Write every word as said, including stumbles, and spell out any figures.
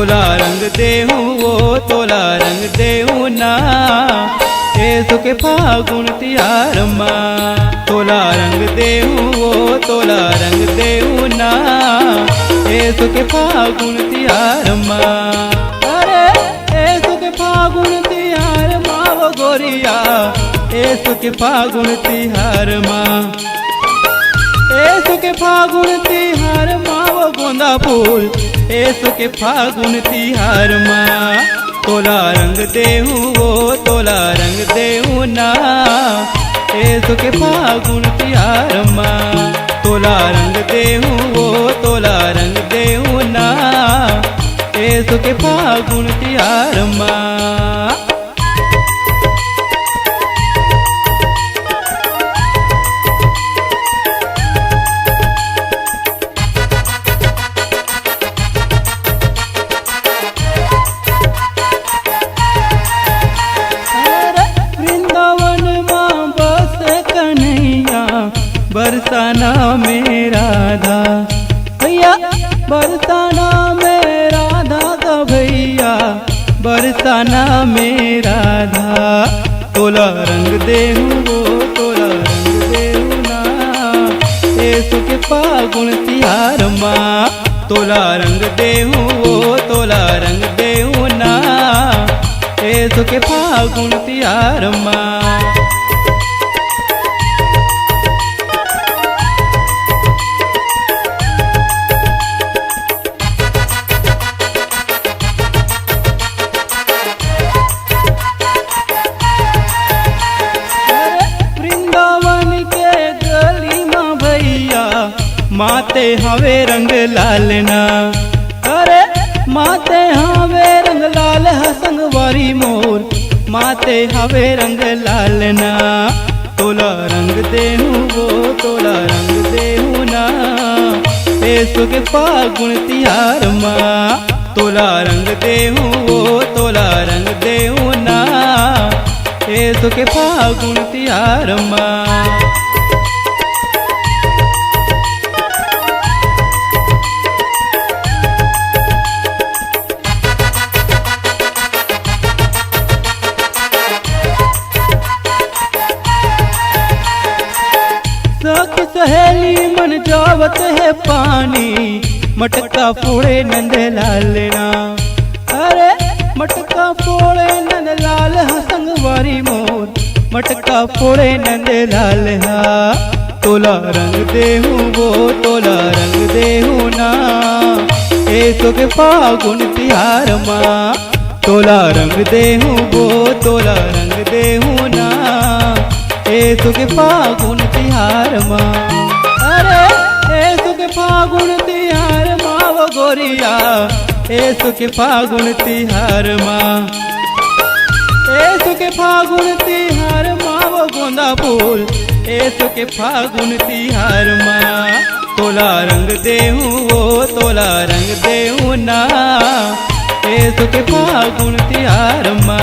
तोला रंग देहूं वो, तोला रंग देहूं ना, एसो के फागुन तिहार मा। तोला रंग देहूं वो, तोला रंग देहूं ना, एसो के फागुन तिहार मा। अरे, एसो के फागुन तिहार मा वो गोरिया, एसो के फागुन तिहार मा। एसो के फागुन तिहार मा वो गोंदा फूल, एसो के फागुन तिहार मा। तोला रंग देहूं वो, तोला रंग देहूं ना, एसो के फागुन तिहार मा। तोला रंग देहूं वो, तोला रंग देहूं ना, एसो के फागुन तिहार मा। अरे वृंदावन मा बस कन्हैया, बरसाना में राधा। भैया, बरसाना में राधा का भैया, बरसाना में राधा। तोला रंग देहूं वो, तोला रंग देहूं ना, एसो के फागुन तिहार मा। तोला रंग देहूं वो, तोला रंग देहूं ना, एसो के फागुन तिहार मा। अरे वृंदावन के गली मा भैया, माते हवे रंग लाल ना। अरे माते हवे रंग लाल हा संगवारी मोर, माते हवे रंग लाल ना। तोला रंग देहूं वो, तोला रंग देहूं ना, एसो के फागुन तिहार मा। तोला रंग देहूं वो, तोला रंग देहूं ना, एसो के फागुन तिहार मा। सखी सहेली मन जावत हे पानी, मटका फोड़े नंदलाल ना। अरे मटका फोड़े नंदलाल हा संगवारी मोर, मटका फोड़े नंदलाल हा। तोला रंग देहूं वो, तोला रंग देहूं ना, एसो के फागुन तिहार मा। तोला रंग देहूं वो, तोला रंग देहूं ना, एसो के फागुन तिहार मा। अरे एसो के फागुन तिहार मा वो गोरिया, एसो के फागुन तिहार मा। एसो के फागुन तिहार मा वो गोंदा फूल, एसो के फागुन तिहार मा। तोला रंग देहूं वो, तोला रंग देहूं ना, एसो के फागुन तिहार मा।